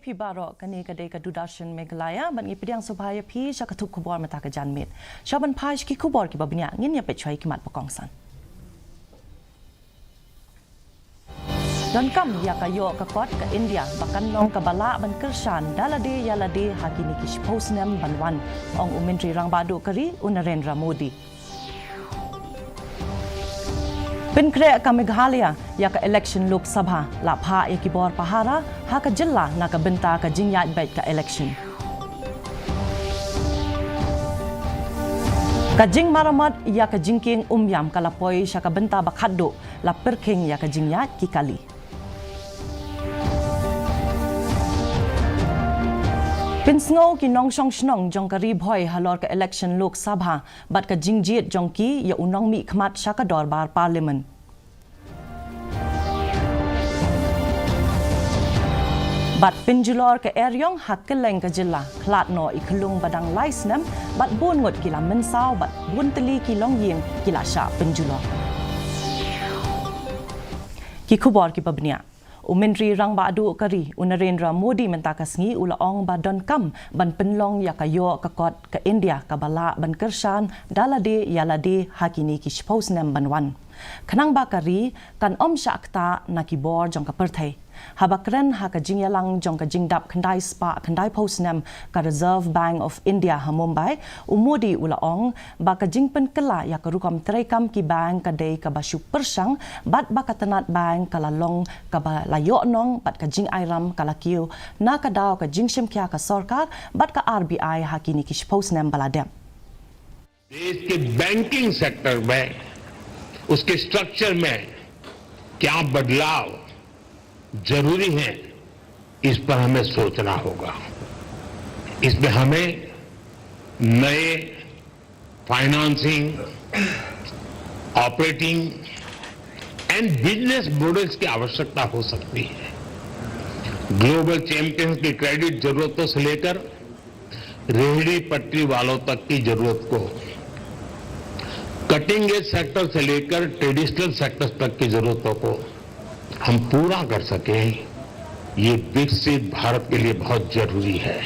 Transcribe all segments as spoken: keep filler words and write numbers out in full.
Phi baroh, kane ka dei ka Doordarshan Meghalaya, bad ngi pdiang sngewbha ïa phi sha ka thup khubor mynta ka janmiet. Sha ban phai sha ki khubor kiba bniah, ngin ïa peit shuwa ïa ki mat ba kongsan. Donkam ïa ka ïoh ka kot ka India ba kan long kaba lah ban kyrshan da lade ïa lade ha kine ki shiphew snem ban wan, ong u Myntri Rangbah Duh ka ri, u Narendra Modi. Pynkhreh ka Meghalaya ïa ka election Lok Sabha, la phah ïa ki bor pahara ha ka jylla na ka bynta ka jingïaid beit ka election. Ka jingmaramot ïa ka jingkieng Umiam ka la poi sha ka bynta ba khatduh, la pyrkhing ïa ka jingïaid ki kali. Pynsngew ki nongshong shnong jong ka Ri Bhoi halor ka election Lok Sabha bad ka jingjied jong ki ïa u nongmihkhmat sha ka dorbar Parliament. Bad pynjulor ka eriong ha kylleng ka jylla, khlad noh i khyllung ba dang lai snem, bad bun ngut ki la mynsaw, bad bun tylli ki longïing ki la shah pynjulor. Ki khubor kiba bniah. U Myntri Rangbah Duh ka ri, u Narendra Modi mynta ka sngi u la ong ba donkam ban pynlong ïa ka ïoh ka kot ka India kaba lah ban kyrshan da lade ïa lade ha kine ki shiphew snem ban wan. Khnang ba ka ri kan ym shah ktah na ki bor jong ka pyrthei. Haba kren ha ka jingïalang jong ka jingdap khyndai spah khyndai phew snem ka Reserve Bank of India ha Mumbai, u Modi u la ong ba ka jingpynkylla ïa ka rukom treikam ki bank ka dei kaba shu pyrshang, bad ba ka tnat bank ka la long kaba la ïoh nong, bad ka jingairam ka la kiew na ka daw ka jingshimkhia ka sorkar bad ka R B I ha kine ki shiphew snem ba la dep. देश के बैंकिंग सेक्टर में, उसके स्ट्रक्चर में क्या बदलाव जरूरी है, इस पर हमें सोचना होगा। इसमें हमें नए फाइनेंसिंग, ऑपरेटिंग एंड बिजनेस मॉडल्स की आवश्यकता हो सकती है। ग्लोबल चैंपियंस की क्रेडिट जरूरतों से लेकर रेहड़ी पटरी वालों तक की जरूरत को, कटिंग एज सेक्टर से लेकर ट्रेडिशनल सेक्टर तक की जरूरतों को हम पूरा कर सकें, ये विकसित भारत के लिए बहुत जरूरी है।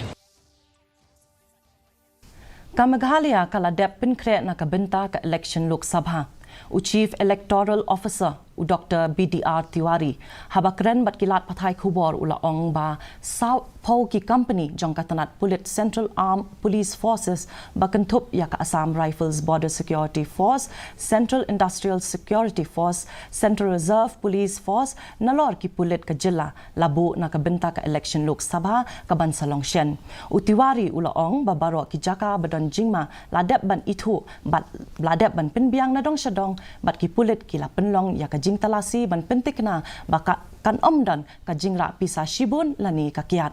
Ka Meghalaya ka la dep pynkhreh na ka bynta ka election Lok Sabha. U Chief Electoral Officer, u Doctor B D R Tiwari, haba kren bad ki lad pathai khubor u la ong ba saw phew ki company jong ka tnat pulit Central Armed Police Forces ba kynthup ïa ka Assam Rifles Border Security Force, Central Industrial Security Force, Central Reserve Police Force, nalor ki pulit ka jylla la buh na ka bynta ka election Lok Sabha ka ban sa long shen. U Tiwari u la ong ba baroh ki jaka ba don jingma la dep ban ithuh bad la dep ban pynbiang na dong sha dong, bad ki pulit ki la pynlong ïa ka jingtalasi ban pyntikna ba ka kan ym don ka jingrah pisa shibun lane ka kiad.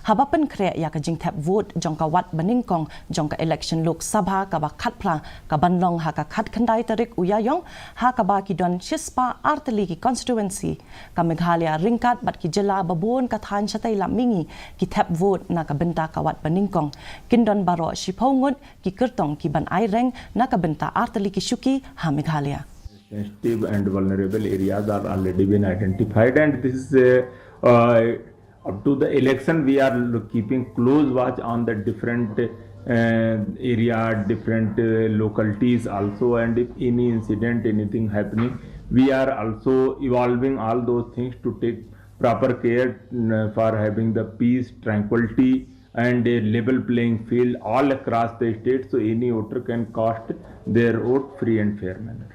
Haba pynkhreh ïa ka jingthep vote jong ka wat banyngkong jong ka election Lok Sabha kaba khatphra ka ban long ha ka khatkhyndai tarik u Ïaïong, ha kaba ki don shispah artylli ki constituency, ka Meghalaya ryngkat bad ki jylla babun ka thaiñ shatei lam mihngi ki thep vote na ka bynta ka wat banyngkong. Kin don baroh shiphew ngut ki kyrtong ki ban aireng na ka bynta artylli ki shuki ha Meghalaya. Sensitive and vulnerable areas are already been identified, and this is, uh, uh, up to the election, we are lo-, keeping close watch on the different, uh, area, different, uh, localities also, and if any incident, anything happening, we are also evolving all those things to take proper care, uh, for having the peace, tranquility, and a level playing field all across the state, so any voter can cast their vote free and fair manner.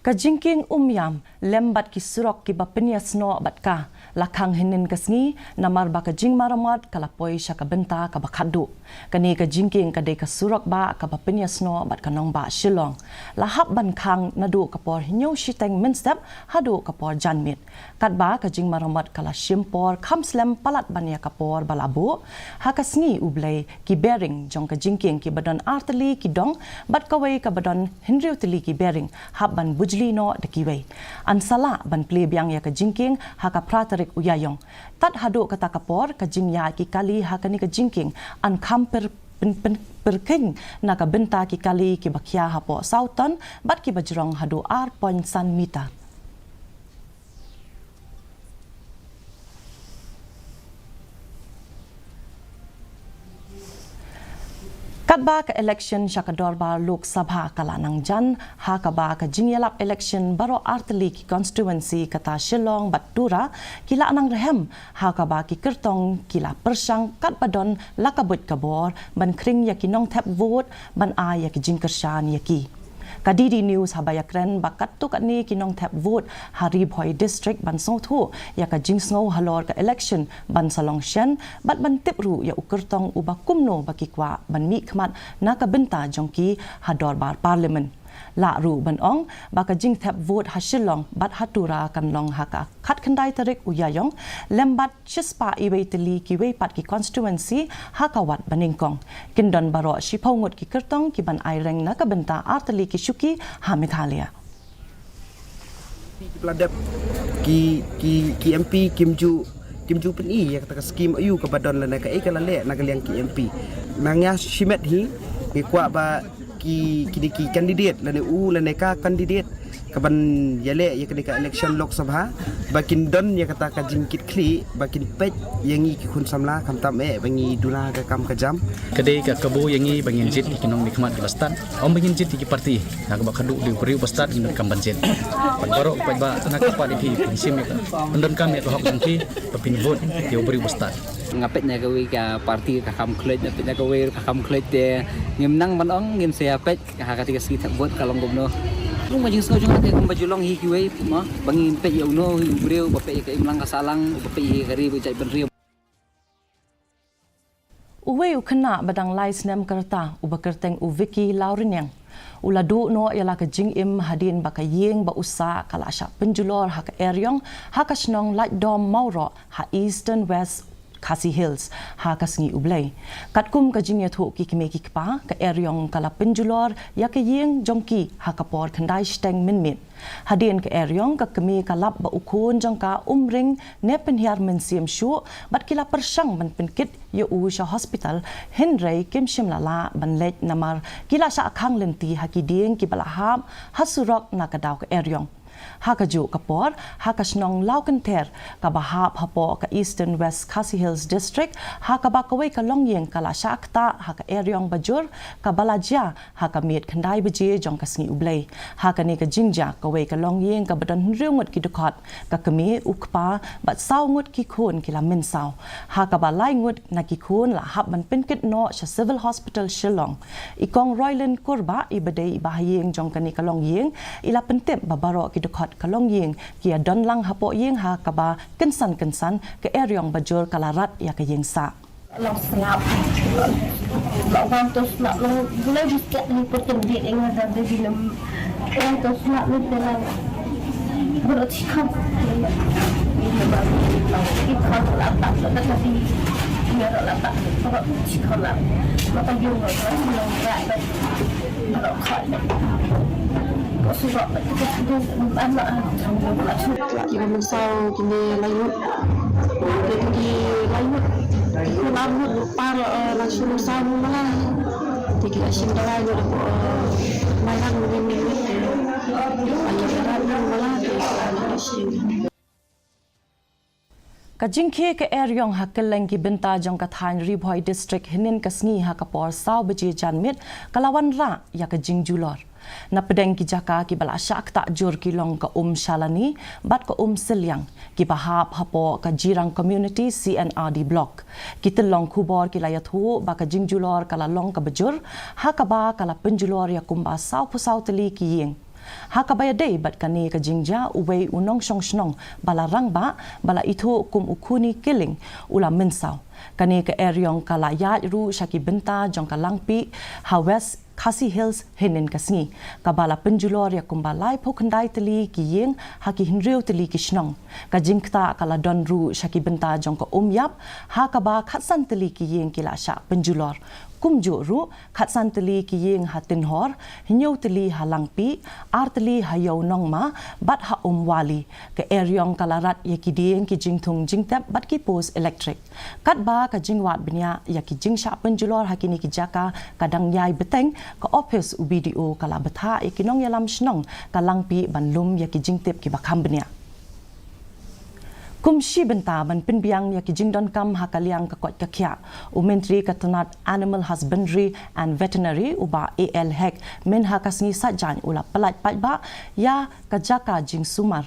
Ka jingkieng Umiam lem bad ki surok kiba pynïasnoh bad ka la khang hynnin ka sngi, namar ba ka jingmaramot ka la poi sha ka bynta kaba khatduh. Kane ka jingkieng ka dei ka surok bah kaba pynïasnoh bad ka nongbah Shillong. La hap ban khang naduh ka por hynñiew shiteng mynstep haduh ka por janmiet. Katba ka jingmaramot ka la shim por kham slem palat ban ïa ka por ba la buh, ha ka sngi U Blei ki bearing jong ka jingkieng kiba don artylli ki dong, bad kawei kaba don hynriew tylli ki bearing hap ban bujli noh da kiwei. Yn sa lah ban plie biang ïa ka jingkieng ha ka phra tarik u Ïaïong. Tad haduh kata ka por, ka jingïaid ki kali ha kane ka jingkieng yn kham pyr-, pyn-, pyn-, pyrkhing na ka bynta ki kali kiba khia hapoh saw ton bad kiba jrong haduh ar point san meter. Katba ka election sha ka dorbar Lok Sabha ka la nang jan, ha kaba ka jingïalap election baroh artylli ki constituency kata Shillong bad Tura ki la nang rhem, ha kaba ki kyrtong ki la pyrshang katba don la ka buit ka bor ban khring ïa ki nongthep vote ban ai ïa ki jingkyrshan ïa ki. Ka D D News haba ïakren bad katto katne ki nongthep vote ha Ri Bhoi District ban sngewthuh ïa ka jingsngew halor ka election ban sa long shen bad ban tip ruh ïa u kyrtong uba kumno ba ki kwah ban mihkhmat na ka bynta jong ki ha dorbar Parliament. Lah ruh ban ong ba ka jingthep vote ha Shillong bad ha Tura kan long ha ka khatkhyndai tarik u Ïaïong, lem bad shispah iwei tylli kiwei pat ki constituency ha ka wat banyngkong. Kin don baroh shiphew ngut ki kyrtong ki ban aireng na ka bynta artylli ki shuki ha Meghalaya. Ki pla dep ki ki ki M P kim ju kim ju pyni ïa kata ka skim aïu kaba don lane kaei ka la leh na ka liang ki M P. Nang ïa shimet hi ngi kwah ba ki ki ki candidate lane u lane ka candidate kaban ïaleh ïa kane ka election Lok Sabha ba kin don ïa kata ka jingkitkhlieh ba kin peit ïa ngi ki khun samla khamtam eh ba ngi duna ka kam ka jam. Ka dei ka kabu ïa ngi ba ngin jied ïa ki nongmihkhmat kiba stad. Ym ba ngin jied ïa ki party. Na kaba khadduh dei u briew ba stad ngin donkam ban jied. Bad baroh paidbah na ka party phi phin shim ïa ka, pyndonkam ïa ka hok jong phi ba phin vote ïa u briew ba stad. Nga peit na kawei ka party ka kham khluit, nga peit na kawei ka kham khluit te ngim nang ban ong, ngin sa ïa peit ha kata ka sngi thep vote ka long kumno. Kumba jingsngew jong nga te kumba ju long hi kiwei mo, ba ngin peit ïa uno hi u briew ba peit ïa ka imlang ka sahlang, ba peit ïa ka ri ba jait bynriew. Uwei u khynnah ba dang lai snem ka rta uba kyrteng u Vicky Lawriniang u la duh noh ïa la ka jingim hadien ba ka ïing ba u sah ka la shah pynjulor ha ka eriong ha ka shnong Laitdom Mawroh ha Eastern West Khasi Hills ha ka sngi U Blei. Katkum ka jingïathuh ki kmie ki kpa, ka eriong ka la pynjulor ïa ka ïing jong ki ha ka por khyndai shiteng mynmiet. Hadien ka eriong ka kmie ka lap ba u khun jong ka um ring ne pynhiar mynsiem shuh bad ki la pyrshang ban pynkit ïa u sha hospital, hynrei kim shym la lah ban leit namar ki la shah khang lynti ha ki dieng kiba la hap ha surok na ka daw ka eriong. Ha kajuh ka por, ha ka shnong Lawkynther kaba hap hapoh ka Eastern West Khasi Hills District, ha kaba kawei ka longïing ka la shah ktah ha ka eriong bajur kaba la jia ha ka miet khyndai baje jong ka sngi U Blei. Ha kane ka jingjia kawei ka longïing kaba don hynriew ngut ki dkhot, ka kmie, u kpa bad saw ngut ki khun ki la mynsaw. Ha kaba lai ngut na ki khun la hap ban pynkit noh sha Civil Hospital Shillong. I Kong Roylin Kurbah iba dei i bahaïing jong kane ka longïing i la pyntip ba baroh ki dkhot ka longïing ki ïa don lang hapoh ïing ha kaba kynsan kynsan ka eriong bajur ka la rat ïa ka ïing sah. Long slap. Long wan to slap long gulai biskit ni putih di ing ada di nam. Wan to slap ni telang. Bro chikam. Chikam la tak la tak di. Nya la tak. Bro chikam la. Mata yung la long rai. Ki ba mynsaw kine lai ngut. Ki lai ngut. Ki khun ar ngut par, eh, lai shu mynsaw mynmala. Te ki la shim dawai ngut, eh, mai lang ngut ngut. Ai ïa ka rat mynmala te ki la shim. Ka jingkhie ka eriong ha kylleng ki bynta jong ka thaiñ Ri Bhoi District hynnin ka sngi ha ka por saw baje janmiet ka la wanrah ïa ka jingjulor. Na pdeng ki jaka kiba la shah ktah jur ki long ka Um Shalani bad ka Um Sylliang kiba hap hapoh ka Jirang Community C and R D Block. Ki tyllong khubor ki la ïathuh ba ka jingjulor ka la long kaba jur, ha kaba ka la pynjulor ïa kumba sawphew saw tylli ki ïing. Ha kaba ïadei bad kane ka jingjia, uwei u nongshong shnong ba la rangbah, ba la ithuh kum u Khuni Killing, u la mynsaw. Kane ka eriong ka la ïaid ruh sha ki bynta jong ka Langpih ha West Khasi Hills hynnin ka sngi, kaba la pynjulor ïa kumba laiphew khyndai tylli ki ïing ha ki hynriew tylli ki shnong. Ka jingktah ka la don ruh sha ki bynta jong ka Um Ïap, ha kaba khatsan tylli ki ïing ki la shah pynjulor. Kumjuh ruh, khatsan tylli ki ïing ha Tinhor, hynñiew tylli ha Langpih, ar tylli ha Ïew Nongma bad ha Um Wali. Ka eriong ka la rat ïa ki dieng, ki jingthung jingtep bad ki post elektrik. Katba ka jingwad bniah ïa ki jingshah pynjulor ha kine ki jaka ka dang ïai bteng, ka ophis u B D O ka la bthah ïa ki nongïalam shnong ka Langpih ban lum ïa ki jingtip kiba kham bniah. Kum shi bynta ban pynbiang ïa ki jingdonkam ha ka liang ka koit ka khiah, u Myntri ka tnad Animal Husbandry and Veterinary, u Bah A L Hek, mynha ka sngi Saitjaiñ u la pyllait paidbah ïa ka jaka jingsumar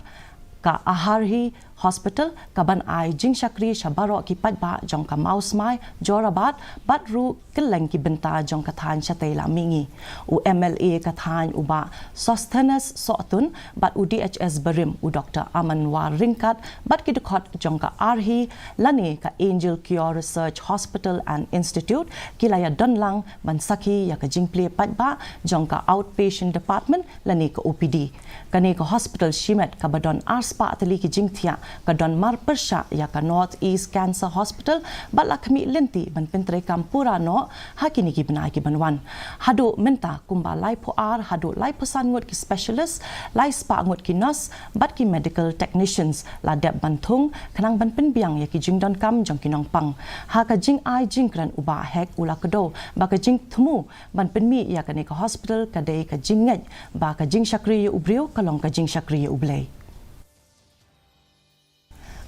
ka Aharhi Hospital, kaban ai jingshakri sha baroh ki paidbah jong ka Mawsmai, Jorabat, bad ruh kylleng ki bynta jong ka thaiñ shatei la mihngi. U M L A ka thaiñ u Bah Sosthenes Sohtun, bad u D H S barim u Doktor Amanwar Ryngkat, bad ki dkhot jong ka Aharhi lane ka Angel Cure Research Hospital and Institute, ki la ïadon lang ban sakhi ïa ka jingplie paidbah jong ka Outpatient Department lane ka O P D. Kane ka hospital shimet kaba don arspah tylli ki jingthiah, ka don marpyrshah ïa ka North East Cancer Hospital, bad la khmih lynti ban pyntreikam pura noh ha kine ki bnai kiban wan. Haduh mynta kumba laiphew ar haduh laiphew san ngut ki specialist, laispah ngut ki nurse, bad ki medical technicians la dep ban thung khnang ban pynbiang ïa ki jingdonkam jong ki nongpang. Ha ka jingai jingkren u Bah Hek u la kdew ba ka jingthmu ban pynmih ïa kane ka hospital ka dei ka jingngeit ba ka jingshakri ïa u briew ka long ka jingshakri ïa u Blei.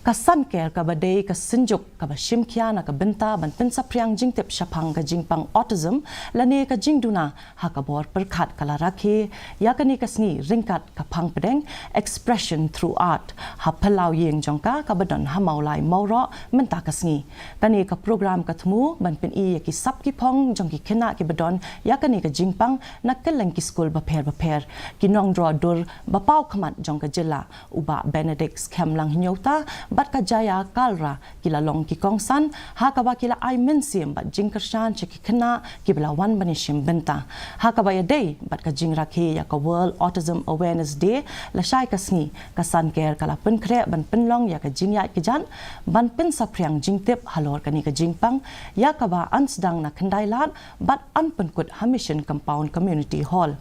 Ka Sanker kaba dei ka synjuk kaba shimkhia na ka bynta ban pynsaphriang jingtip shaphang ka jingpang autism lane ka jingduna ha ka bor pyrkhat ka la rakhe ïa kane ka sngi ryngkat ka phang pdeng Expression Through Art ha phyllaw ïing jong ka kaba don ha Mawlai Mawroh mynta ka sngi. Kane ka program ka thmu ban pyni ïa ki sap ki phong jong ki khynnah kiba don ïa kane ka jingpang na kylleng ki skul bapher bapher. Ki nongdro dur ba paw khmat jong ka jylla, u Bah Benedict Khemlang Hynñiewta bad ka Jaya Kalra, ki la long ki kongsan ha kaba ki la ai mynsiem bad jingkyrshan sha ki khynnah kiba la wan ban ïashim bynta. Ha kaba ïadei bad ka jingrakhe ïa ka World Autism Awareness Day, lashai ka sngi ka Sanker ka la pynkhreh ban pynlong ïa ka jingïaid kjat ban pynsaphriang jingtip halor kane ka jingpang, ïa kaba yn sdang na Khyndailad bad yn pynkut ha Mission Compound Community Hall.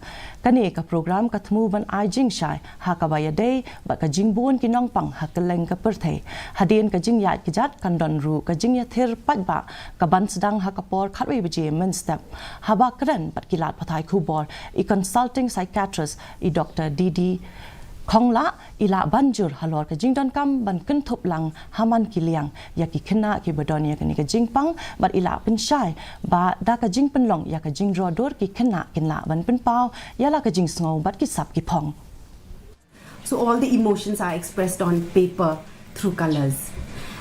Kane ka program ka thmu ban ai jingshai ha kaba ïadei bad ka jingbun ki nongpang ha kylleng ka pyrthei. Hadien ka jingïaid kjat kan don ruh ka jingïathir paidbah kaban sdang ha ka por khatwei baje mynstep. Haba kren bad ki lad pathai khubor, i consulting psychiatrist i Doktor D D Khonglah i la ban jur halor ka jingdonkam ban kynthup lang ha man ki liang ïa ki khynnah kiba don ïa kane ka jingpang, bad i la pynshai ba da ka jingpynlong ïa ka jingdro dur ki khynnah kin lah ban pynpaw ïa la ka jingsngew bad ki sap ki phong. So all the emotions are expressed on paper through colors.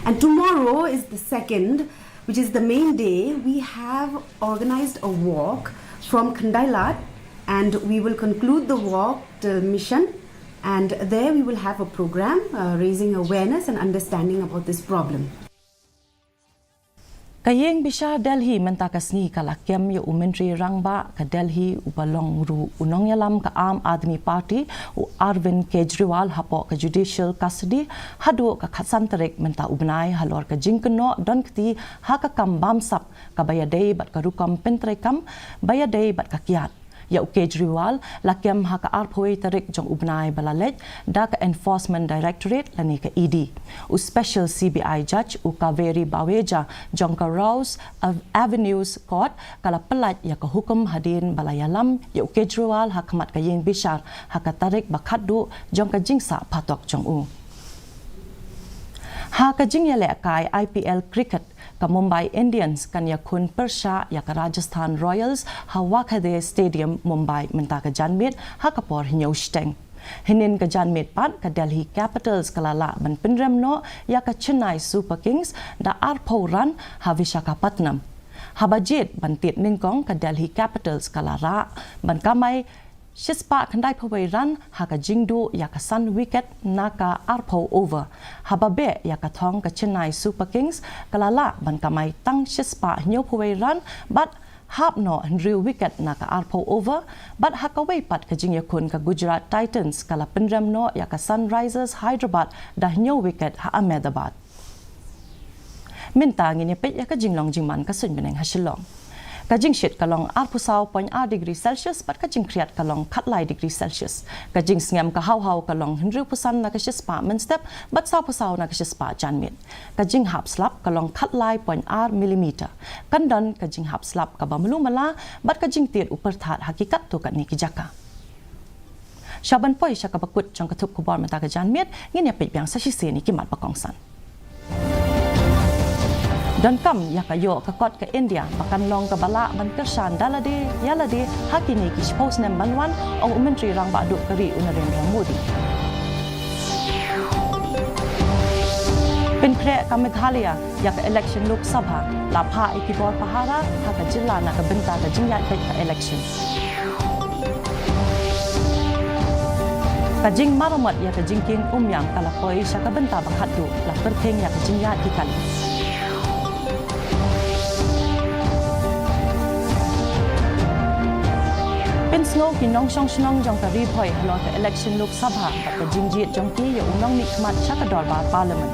And tomorrow is the second, which is the main day. We have organized a walk from Khyndailad, and we will conclude the walk till Mission, and there we will have a program, uh, raising awareness and understanding about this problem. Ka ïing bishar Delhi mynta ka sngi ka la kem ïa u Myntri Rangbah ka Delhi uba long ruh u nongïalam ka Aam Aadmi Party, u Arvind Kejriwal, hapoh ka judicial custody haduh ka khatsan tarik mynta u bnai halor ka jingkynnoh don kti ha ka kam bamsap kaba ïadei bad ka rukom pyntreikam ba ïadei bad ka kiad. Ïa u Kejriwal la kem ha ka arphew tarik jong u bnai ba la leit da ka Enforcement Directorate lane ka E D. U Special C B I Judge, u Kaveri Baweja, jong ka Rouse Av-, Avenues Court, ka la pyllait ïa ka hukum hadien ba la ïalam ïa u Kejriwal ha khmat ka ïing bishar ha ka tarik ba khatduh jong ka jingsah phatok jong u. Ha ka jingïalehkai I P L cricket, ka Mumbai Indians kan ïakhun pyrshah ïa ka Rajasthan Royals ha Wankhede Stadium, Mumbai, mynta ka janmiet ha ka por hynñiew shiteng. Hynnin ka janmiet pat, ka Delhi Capitals ka la lah ban pynrem noh ïa ka Chennai Super Kings da arphew run ha Visakhapatnam. Haba jied ban tied nyngkong, ka Delhi Capitals ka la rah ban kamai shispah khyndaiphew wei run ha ka jingduh ïa ka san wicket na ka arphew over. Haba beh ïa ka thong, ka Chennai Super Kings ka la lah ban kamai tang shispah hynñiewphew wei run bad hap noh hynriew wicket na ka arphew over, bad ha kawei pat ka jingïakhun, ka Gujarat Titans ka la pynrem noh ïa ka Sunrisers Hyderabad da hynñiew wicket ha Ahmedabad. Mynta ngin ïa peit ïa ka jinglong jingman ka suiñ bneng ha Shillong. Ka jingshit ka long arphew saw point ar degree Celsius bad ka jingkhriat ka long khatlai degree Celsius. Ka jingsngem ka haw haw ka long hynriewphew san na ka shispah mynstep bad sawphew saw na ka shispah janmiet. Ka jinghap slap ka long khatlai point ar millimeter. Kan don ka jinghap slap kaba mluh mala bad ka jingtied u pyrthat ha ki katto katne ki jaka. Sha ban poi sha kaba kut jong ka thup khubor mynta ka janmiet, ngin ïa peit biang sa shisien ïa ki mat ba kongsan. Donkam ïa ka ïoh ka kot ka India ba kan long kaba lah ban kyrshan da lade ïa lade ha kine ki shiphew snem ban wan, ong u Myntri Rangbah Duh ka ri u Narendra Modi. Pynkhreh ka Meghalaya ïa ka election Lok Sabha, la phah ïa ki bor pahara ha ka jylla na ka bynta ka jingïaid beit ka election. Ka jingmaramot ïa ka jingkieng Umïang ka la poi sha ka bynta ba khatduh, la pyrkhing ïa ka jingïaid ki kali. Pynsngew ki nongshong shnong jong ka Ri Bhoi halor ka election Lok Sabha bad ka jingjied jong ki ïa u nongmihkhmat sha ka dorbar Parliament.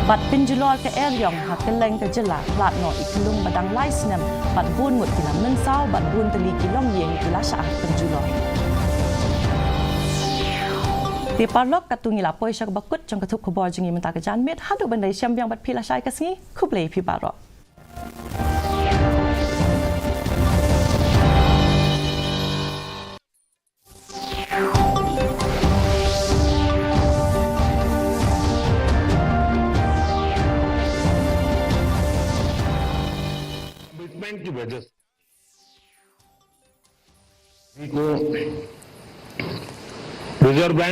Bad pynjulor ka eriong ha kylleng ka jylla, khlad noh i khyllung ba dang lai snem, bad bun ngut ki la mynsaw bad bun tylli ki longïing ki la shah pynjulor. Te paralok, katto ngi la poi sha kaba kut jong ka thup khubor jong ngi mynta ka janmiet. Haduh ban da ïashem biang bad phi lashai ka sngi, khublei phi baroh. कमिटमेंट की वजह से को रिजर्व बैंक